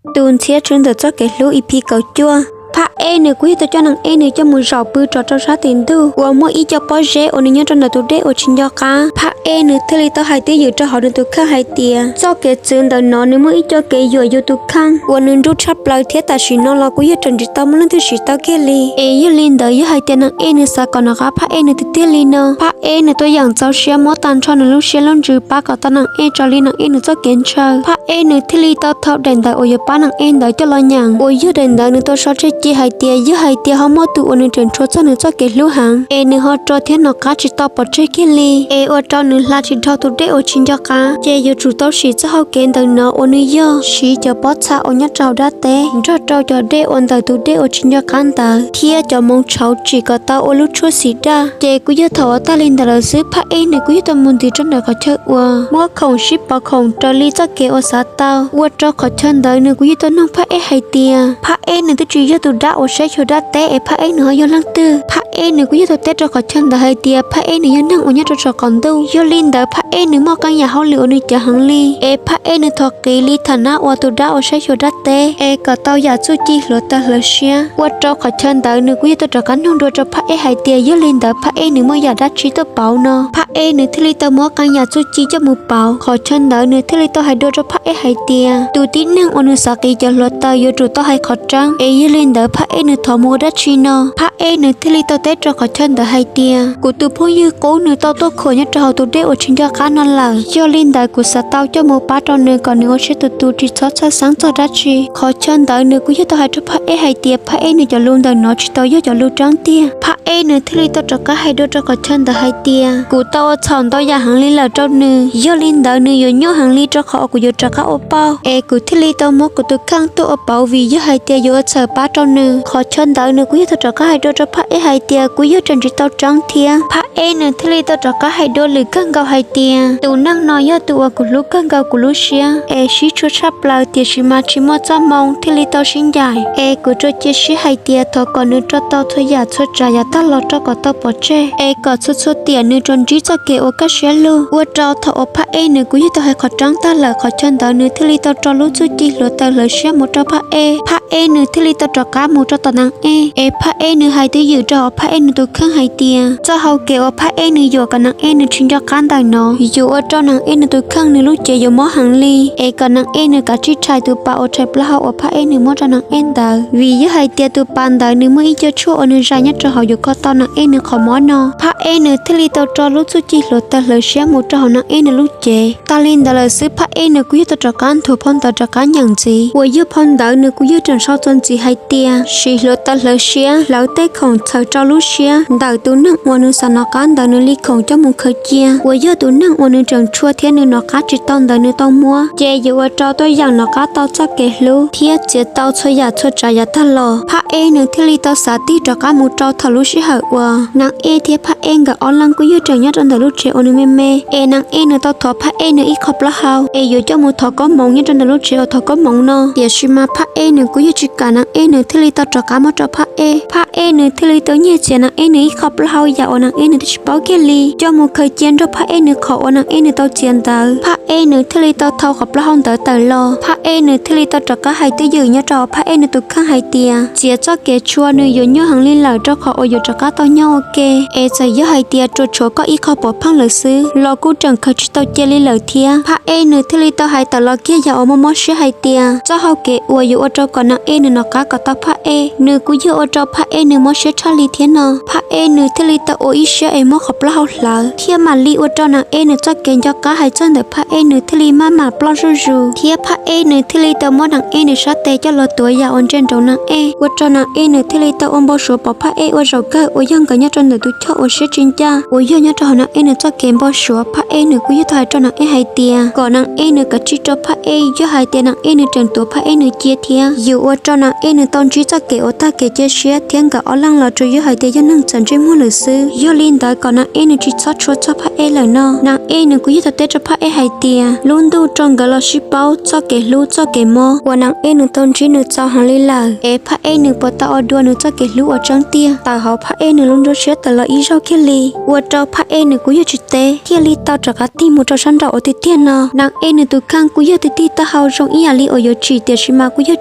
Tus ntxhiab tswv ntawm txoj kev hlub E P kaum cuaj. Phaj Ej nws kuj yog tau coj Naj Ej nws coj mus zaum pw rov rau sab tim ntug uas muaj ib co pob zeb uas nws nyob rau ntawm tus dej uas tsis nco qab. Phaj Ej nws thiaj li tau hais twj ywm rau hauv nws tus kheej hais tias txoj kev txwv ntawm no nws muaj ib co kev yuam yus tus kheej uas nws nruj tshaj plaws thiab tam sim no los kuj yog tseem tsis tau muaj leej twg siv tau kiag li. Es yog li ntawd yog hais tias Naj Ej nws xav kom nws qab Phaj Ej nws tiag tiag li no, Phaj Ej nws tuaj yeem txaus siab muab tag nrho nws lub siab lub ntsws pab kom tau Naj Ej raws li Naj Ej nws txoj kev ntshaw. Phaj Ej nws thiaj li tau thau daim ntawv uas yuav pab Naj Ej ntawd coj los nyeem, uas yog daim ntawv nws tau sau tseg cia hais tias yog hais tias ho muaj tus uas nws tseem tshua txog nws txoj kev hlub heev es nws ho rau thiab nws qab tsis tau pov tseg kiag li, es ua rau nws hla tsis dhau tus dej uas tsis nco qab, ces yuav tsum tau sim txoj hau kev ntawm no uas nws yog siv cov pob txha uas nyob rau hauv dab teb nrog rau cov dej uas ntawm tus dej uas tsis nco qab ntawd thiab cov moov tshauv tsim kom tau ua lub tshuaj xim daj. Ces kuj yog thaum uas tag li ntawd lawm xwb Phaj Ej nws kuj yog tau mus ntxiv rau ntawm qhov chaw uas muab khoom sib pov khoom raws li txoj kev uas xav tau, ua rau qhov chaw ntawd nws kuj yog tau noog Phaj Ej hais tias Phaj Ej nws twb tsis yog tus dab uas saib xyuas dab teb es Phaj Ej nws ho yog leej twg. Phaj Ej nws kuj yog tau teb rau qhov chaw ntawd hais tias Phaj Ej nws yog neeg uas nyob rau saum qaum ntuj. Yog li ntawd Phaj Ej nws muaj qee yam hauj lwm uas nws cawv heev li, es Phaj Ej nws thov qiv li tham nab uas tus dab uas saib xyuas dab teb es kom tau yam txuj ci hluav taws hlawv siab, ua rau qhov chaw ntawd nws kuj yog tau rov qab nug dua rau Phaj Ej hais tias yog li ntawd Phaj Ej nws muaj yam dab tsi tuaj pauv no. Phaj Ej nws thiaj li tau muab qee yam txuj ci coj mus pauv. Qhov chaw ntawd nws thiaj li tau hais dua rau Phaj Ej hais tias tus tib neeg uas nws xav qiv cov hluav taws yuav tsum tau hais qhov tseeb, es yog li ntawd Phaj Ej nws thov mus ua dab tsi no. Phaj Ej nws thiaj li tau teb rau qhov chaw ntawd hais tias kuv tus phooj ywg qub nws tau tuaj khuam nyob rau hauv tus dej uas tsis nco qab no lawm, yog li ntawd kuv xav tau coj mus pab rau nws kom nws ua siab tus tus tsis txhob txhawj xeeb txog dab tsi. Qhov chaw ntawd nws kuj yog tau hais rau Phaj Ej hais tias Phaj Ej nws cov lus ntawm no tsis tau yog cov lus tseeb tiag. Phaj Ej nws thiaj li tau rov qab hais dua rau qhov chaw ntawd hais tias kuv tau ua txhaum ntau yam heev li lawm rau nws, yog li ntawd nws yuav nyuaj heev li rau qhov uas kuv yuav rov qab ua pauj, es kuv thiaj li tau muab kuv tus kheej tuaj ua pauv vim yog hais tias yuav ua txhawm pab rau nws. Qhov chaw ntawd nws kuj yog tau rov qab hais dua rau Phaj Ej hais tias kuv yog tseem tsis tau tseeb thiab. Phaj Ej nws thiaj li tau rov qab hais dua lwm kawg nkaus hais tias tus neeg no yog tus uas kuv hlub kawg nkaus kuv lub siab es sib tshua tshaj plaws tiam sis mas tsis muaj txoj hmoo thiaj li tau sib ncaim, es kuv tsuas cia siab hais tias thov kom nws rau tau txhua yam txhua tsav yav tag los rau kom tau pov tseg, es kom txhua txhua tiam nws tsuas ntsib txoj kev uas kaj siab lug. Ua rau thaum uas Phaj Ej nws kuj yog tau hais qhov tseeb tag lawm qhov chaw ntawd nws thiaj li tau rau lub txuj ci hluav taws hlawv siab mus rau Phaj Ej. Phaj Ej nws thiaj li tau rov qab mus rau tom Naj Ej, es Phaj Ej nws hais twj ywm rau hauv Phaj Ej nws tus kheej hais tias txoj hau kev uas Phaj Ej nws yuam kom Naj Ej nws tsis nco qab ntawm no yuav ua rau Naj Ej nws tus kheej nws lub cev yuav mob heev li, es kom Naj Ej nws kav tsij rhais tus pas uas rhais plaub hau uas Phaj Ej nws muab rau Naj Ej ntawd, vim yog hais tias tus pas ntawd nws muaj ib co tshuaj uas nws zais nyob rau hauv yuav kho tau Naj Ej nws qhov mob no. Phaj Ej nws thiaj li tau rau lub txuj ci hluav taws hlawv siab mus rau hauv Naj Ej nws lub cev. Tas li ntawd lawm xwb Phaj Ej nws kuj yog tau rov qab nthuav phau ntawv rov qab nyeem ntxiv, uas yog phau ntawv nws kuj yog tseem sau txuas ntxiv hais tias siv hluav taws hlawv siab hlawv tej khoom txhawm rau lub siab ntawm tus neeg uas nws xav nov qab ntawd nws li khoom coj mus khaws cia, uas yog tus neeg uas nws tseem tshua thiab nws nov qab tsis tau ntawd nws tau muab, ces yuav ua rau tuaj yeem nov qab tau txoj kev hlub thiab txiav tau txhua yam txhua tsav yav tag los. Phaj Ej nws thiaj li tau xav tig rov qab mus rau thaum lub sij hawm uas Naj Ej thiab Phaj Ej nkawd ob leeg kuj yog tseem nyob rau ntawm lub tsev uas nws me me, es Naj Ej nws tau thov Phaj Ej nws ib qho plaub hau es yuav coj mus thov koob hmoov nyob rau ntawm lub tsev uas thov koob hmoov no, tiam sis mas Phaj Ej nws kuj yog tsis kam Naj Ej nws thiaj li tau rov qab muab rau Phaj Ej. Phaj Ej nws thiaj li tau nyiag txiav Naj Ej nws ib qho plaub hau yam uas Naj Ej nws twb tsis paub kiag li coj mus khaws cia nrog Phaj Ej nws qhov uas Naj Ej nws tau txiav ntawd. Phaj Ej nws thiaj li tau thau qhov plaub hau ntawd tawm los. Phaj Ej nws thiaj li tau rov qab hais twj ywm nyob rau Phaj Ej nws tus kheej hais tias txiav txoj kev tshua nws yuav nyuaj heev li lawm rau qhov uas yuav rov qab tau nyob ua ke, es txawm yog hais tias tsuas tshuav koj ib qho pov pheej lawm xwb los kuj tseem khaws tsis tau cia li lawm thiab. Phaj Ej nws thiaj li tau hais tawm los kiag yam uas mob mob siab hais tias txoj hau kev uas yuav ua rau kom Naj Ej nws nov qab kom tau Phaj Ej nws kuj yog ua rau Phaj Ej nws mob siab tshaj li thiab no. Phaj Ej nws thiaj li tau ua ib siab es muab qhov plaub hau hlawv thiab mam li ua rau Naj Ej nws txoj kev nco qab hais txog ntawm Phaj Ej nws thiaj li maj mam ploj zuj zus, thiab Phaj Ej nws thiaj li tau muab Naj Ej nws sab tes coj los tuav yam uas ntsia nraud Naj Ej, ua rau Naj Ej nws thiaj li tau ua npau suav pom Phaj Ej ua zaum kawg uas yog nkawd nyob rau ntawm tus choj uas siab tsis ncaj uas yog nyob rau hauv Naj Ej nws txoj kev npau suav. Phaj Ej nws kuj yog tau hais rau Naj Ej hais tias kom Naj Ej nws kav tsij rau Phaj Ej, yog hais tias Naj Ej nws tseem tuav Phaj Ej nws cia thiab. thiab yus ua rau Nas Ej nws tau ntsib txoj kev uas tag kev cia siab thiab nkawd ob leeg los tsuas yog hais tias yog neeg txawm ntsej muag lawm xwb. Yog li ntawd kom Nas Ej nws tsis txhob tshua txog Phaj Ej lawm no. Nas Ej nws kuj yog tau teb rau Phaj Ej hais tias lub ntuj rau nkawd los sib paub txoj kev hlub txoj kev mob uas Nas Ej nws tau ntsib nws txaus heev li lawm, es Phaj Ej nws puas tau ua dua nws txoj kev hlub uas tseeb tiag tawm hauv Phaj Ej nws lub nruab siab tawm los ib zaug kiag li, ua rau Phaj Ej nws kuj yog tsis teb thiaj li tau rov qab tig mus rau sab nraum uas tiag tiag no. Nas Ej nws tus kheej kuj yog tig tig taub hau zoo ib yam li uas yuav tsim tiam sis mas kuj yog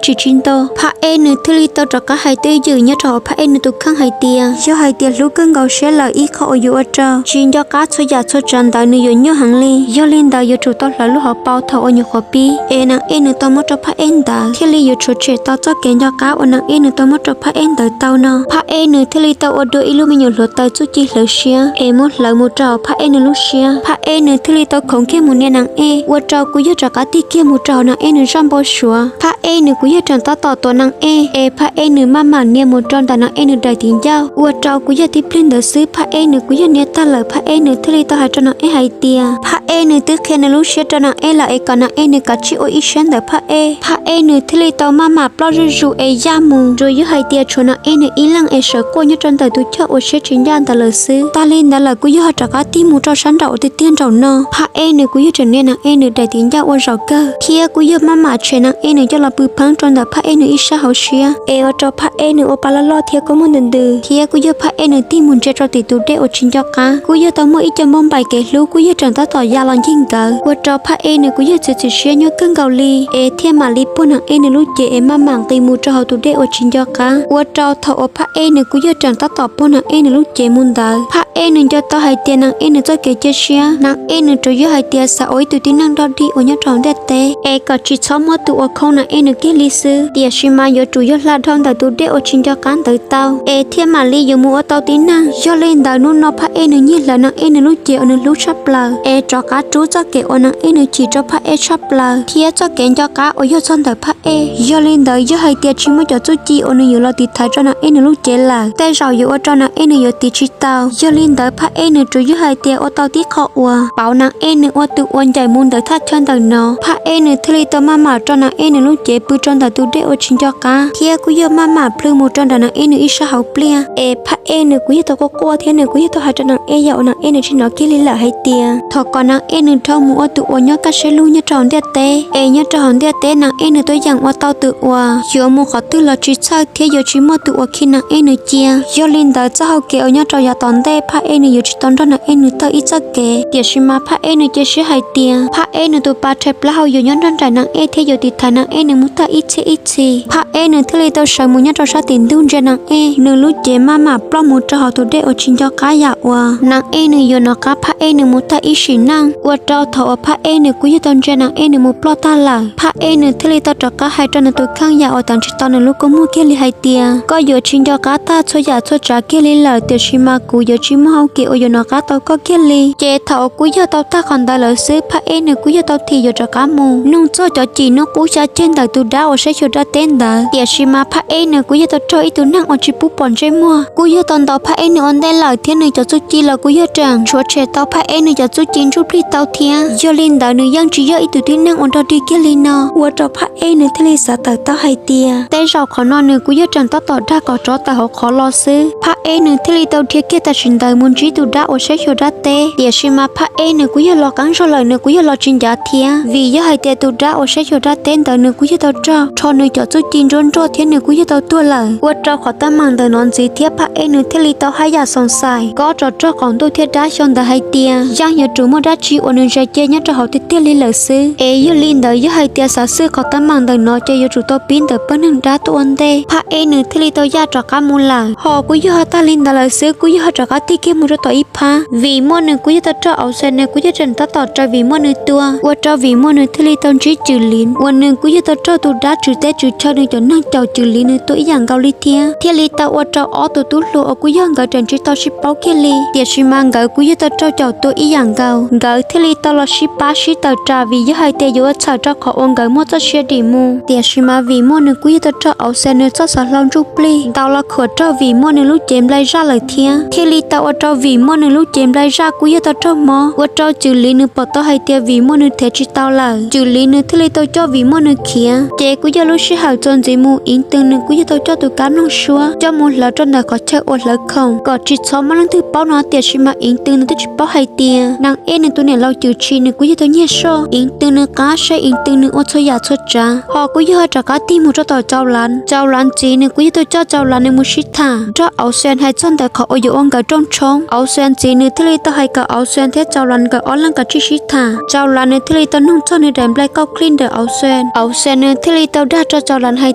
tsim tsis nto. Phaj Ej nws thiaj li tau rov qab hais twj ywm nyob rau hauv Phaj Ej nws tus kheej hais tias yog hais tias hlub kawg nkaus siab lawm ib qho uas yuav ua rau tsis nco qab txhua yam txhua tsav ntawd nws yuav nyuaj heev li. Yog li ntawd yuav tsum tau hlawv lub hauv paus thaum uas nyuam qhuav pib es Nas Ej nws tau muab rau Phaj Ej ntawd thiaj li yuav tshuav tshem tau txoj kev nco qab uas Nas Ej nws tau muab rau Phaj Ej ntawd tau no. Phaj Ej nws thiaj li tau ua dua ib lub me nyuam hluav taws txuj ci hlawv siab es muab hlawv mus rau hauv Phaj Ej nws lub siab. Phaj Ej nws thiaj li tau khoov kiag mus nias Nas Ej, ua rau kuj yog rov qab tig kiag mus rau hauv Nas Ej nws zaj npau suav. Phaj Ej nws kuj yog tseem tab tom tuav Nas Ej, es Phaj Ej nws maj mam nias mus rau ntawm Nas Ej nws daim tiv ncauj, ua rau kuj yog tib pliag ntawd xwb Phaj Ej nws kuj yog nias tag lawm. Phaj Ej nws thiaj li tau hais rau Nas Ej hais tias Phaj Ej nws twb qhia nws lub siab rau Nas Ej lawm es kom Nas Ej nws kav tsij ua ib siab ntawm Phaj Ej. Phaj Ej nws thiaj li tau maj mam ploj zuj zus es yaj mus, tsuas yog hais tias tshuav Nas Ej nws ib leeg es sawv quaj nyob rau ntawm tus choj uas siab tsis ncaj ntawd lawm xwb. Tag li ntawd lawm kuj yog rov qab tig mus rau sab nraum uas tiag tiag nraum no. Phaj Ej nws kuj yog tseem nias Nas Ej nws daim tiv ncauj ua zaum kawg thiab kuj yog maj mam tshem Nas Ej nws coj los pw pheeb rau ntawm Phaj Ej nws ib sab hauv siab es ua rau Phaj Ej nws ua pa loj loj thiab kua muag ntws ntws, thiab kuj yog Phaj Ej nws tig mus ntsia rau tim tus dej uas tsis nco qab. Kuj yog tau muaj ib co npauj npaim kev hlub kuj yog tseem tab tom ya los ncig nkawd, ua rau Phaj Ej nws kuj yog txiav txim siab nyob kawg nkaus li es thiaj mam li puag Nas Ej nws lub cev es maj mam nqis mus rau hauv tus dej uas tsis nco qab. Ua rau thaum uas Phaj Ej nws kuj yog tseem tab tom puag Nas Ej nws lub cev mus ntawd, Phaj Ej nws nco tau hais tias Nas Ej nws txoj kev cia siab, Nas Ej nws tsuas yog hais tias xav ua ib tug tib neeg dog dig uas nyob rau hauv ntiaj teb es kom tsis txhob muaj tus uas khoob Nas Ej nws kiag li xwb. Tiam sis mas yuav tsum yog hla dhau ntawm tus dej uas tsis nco qab ntawd tau es thiaj mam li yuav mus ua tau tib neeg. Yog li ntawd hnub no Phaj Ej nws nyiag hlawv Nas Ej nws lub cev uas nws hlub tshaj plaws es rov qab rub txoj kev uas Nas Ej nws chim rau Phaj Ej tshaj plaws thiab txoj kev nco qab uas yog txog ntawm Phaj Ej. Yog li ntawd yog hais tias tsis muaj cov txuj ci uas nws yuav los tiv thaiv rau Nas Ej nws lub cev lawm, tej zaum yuav ua rau Nas Ej nws yuav tiv tsis tau. Yog li ntawd Phaj Ej nws tsuas yog hais tias ua tau tib qho uas pauv Nas Ej nws ua tus uas ncaim mus ntawm thaj chaw ntawm no. Phaj Ej nws thiaj li tau maj mam rau Nas Ej nws lub cev pw rau ntawm tus dej uas tsis nco qab thiab kuj yog maj mam plhws mus rau ntawm Nas Ej nws ib sab hauv pliaj es Phaj Ej nws kuj yog tau quaj quaj thiab nws kuj yog tau hais rau Nas Ej yam uas Nas Ej nws tsis hnov kiag li lawm hais tias thov kom Nas Ej nws dhau mus ua tus uas nyob kaj siab lug nyob rau hauv ntiaj teb es nyob rau hauv ntiaj teb Nas Ej nws tuaj yeem ua tau tus uas yuav mus qhov twg los tsis txhawj thiab yuav tsis muaj tus uas khi Nas Ej nws cia. Yog li ntawd txoj hau kev uas nyob rau yav tom ntej Phaj Ej nws yuav tsis tau nrog Nas Ej nws taug ib txoj kev, tiam sis mas Phaj Ej nws cia siab hais tias Phaj Ej nws tus pas rhais plaub hau yuav nyob nrog nraim Nas Ej thiab yuav tiv thaiv Nas Ej nws mus tag ib txhiab ib txhis. Phaj Ej nws thiaj li tau sawv mus nyob rau sab tim ntug ntsia Nas Ej nws lub cev maj mam ploj mus rau hauv tus dej uas tsis nco qab yam uas Nas Ej nws yuav hnov qab Phaj Ej nws mus tag ib sim neej, ua rau thaum uas Phaj Ej nws kuj yog tau ntsia Nas Ej nws mus ploj tag lawm, Phaj Ej nws thiaj li tau rov qab hais rau nws tus kheej yam uas teev tsis tau nws lub kua muag kiag li hais tias koj yuav tsis nco qab tag txhua yam txhua tsav kiag li lawm, tiam sis mas kuv yuav tsis muaj hau kev uas yuav hnov qab tau koj kiag li. Ces thaum uas kuj yog tau tag qhov ntawd lawm xwb Phaj Ej nws kuj yog tau thim yuav rov qab mus nug txog cov cim hnub qub xya ceg ntawm tus dab uas saib xyuas dab teb ntawd, tiam sis mas Phaj Ej nws kuj yog tau raug ib tug neeg uas tsis pub pom ntsej muag kuj yog tau ntaus Phaj Ej nws ua ntej lawm thiab nws cov txuj ci los kuj yog tseem tshuav tshem tau Phaj Ej nws cov txuj ci ntsuj plig tau thiab. Yog li ntawd nws yeej tsis yog ib tug tib neeg uas dog dig kiag li no, ua rau Phaj Ej nws thiaj li xav tawm tau hais tias tej zaum qhov no nws kuj yog tseem tab tom dag kom rov tawm hauv qhov los xwb. Phaj Ej nws thiaj li tau dhia kiag tam sim ntawd mus ntsib tus dab uas saib xyuas dab teb, tiam sis mas Phaj Ej nws kuj yog los qeeb zog lawm nws kuj yog los tsis ncav thiab, vim yog hais tias tus dab uas saib xyuas dab teb ntawd nws kuj yog tau raug rho nws cov txuj ci nruab nrog thiab nws kuj yog tau tuag lawm. Ua rau qhov teeb meem ntawm no ntxiv thiab Phaj Ej nws thiaj li tau haj yam xoom xais kob rov raug qaum ntuj thiab dab xyoo ntawd hais tias yeej yuav tsum muaj dab tsi uas nws zais cia nyob rau hauv tiag tiag li lawm xwb. Es yog li ntawd yog hais tias xav xwj qhov teeb meem ntawm no ces yuav tsum tau pib ntawm pawg neeg dab tuaj ua ntej. Phaj Ej nws thiaj li tau yaj rov qab mus lawm. Ho kuj yog tag li ntawd lawm xwb kuj yog rov qab tig kiag mus rau tom ib phab, Vim Muaj nws kuj yog tau raug auv xes nws kuj yog tseem tab tom raws Vim Muaj nws tua, ua rau Vim Muaj nws thiaj li tau ntsib Cws Liv uas nws kuj yog tau raug tus dab tswv teb tswv chaw nws cov neeg caum Cws Liv nws tua ib yam nkaus li thiab, thiaj li tau ua rau ob tug tub hluas uas kuj yog nkawd tseem tsis tau sib paub kiag li, tiam sis mas nkawd kuj yog tau raug caum tua ib yam nkaus, nkawd thiaj li tau los sib pab sib tawm ras vim yog hais tias yuav ua txhawm rau qhov uas nkawd muaj txoj sia dim mus. Tiam sis mas Vim Muaj nws kuj yog tau raug auv xes nws txoj xov hlau ntsuj plig ntaus los khuam raug Vim Muaj nws lub cev nplai zaj lawm thiab, thiaj li tau ua rau Vim Muaj nws lub cev nplai zaj kuj yog tau raug mob, ua rau Cws Liv nws pom tau hais tias Vim Muaj nws thev tsis tau lawm, Cws Liv nws thiaj li tau coj Vim Muaj nws khiav, ces Kuj yog lub sij hawm txuas ntxiv mus Iv Tw nws kuj yog tau coj tus kab mloog suab coj mus hlawv rau ntawm qhov chaw ua hlawv khoom kom tsis txhob muaj leej twg paub no, tiam sis mas Iv Tw nws twb tsis paub hais tias Nag Ej nws tus niam laus Cwm Tshis nws kuj yog tau nyiag soj. Iv Tw nws qab saib Iv Tw nws ua txhua yam txhua tsav ho kuj yog rov qab tig mus rau tom Tsaus Lav. Tsaus Lav txiv nws kuj yog tau coj Tsaus Lav nws mus sib tham nrog Auv Xees hais txog ntawm qhov uas yuav ua nkawd rooj tshoob. Auv Xees txiv nws thiaj li tau hais kom Auv Xees thiab Tsaus Lav nkawd ob leeg kav tsij sib tham. Tsaus Lav nws thiaj li tau nug txog nws daim nplaig kauj klig ntawm Auv Xees. Auv Xees nws thiaj li tau dag rau Tsaus Lav hais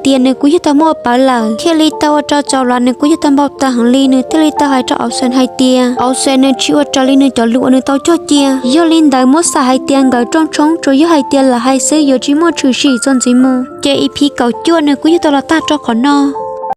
tias nws kuj yog tau muaj ua pawv lawm, thiaj li tau ua rau Tsaus Lav nws kuj yog tau npau taws heev li. Nws thiaj li tau hais rau Auv Xees hais tias Auv Xees nws tsis ua raws li nws cov lus uas nws tau cog cia. Yog li ntawd muab xam hais tias nkawd rooj tshoob tsuas yog hais tias lawv hais xwb yuav tsis muaj tshwm sim txuas ntxiv mus. Ces ib phib kaum cuaj nws kuj yog tau los tag rau qhov no.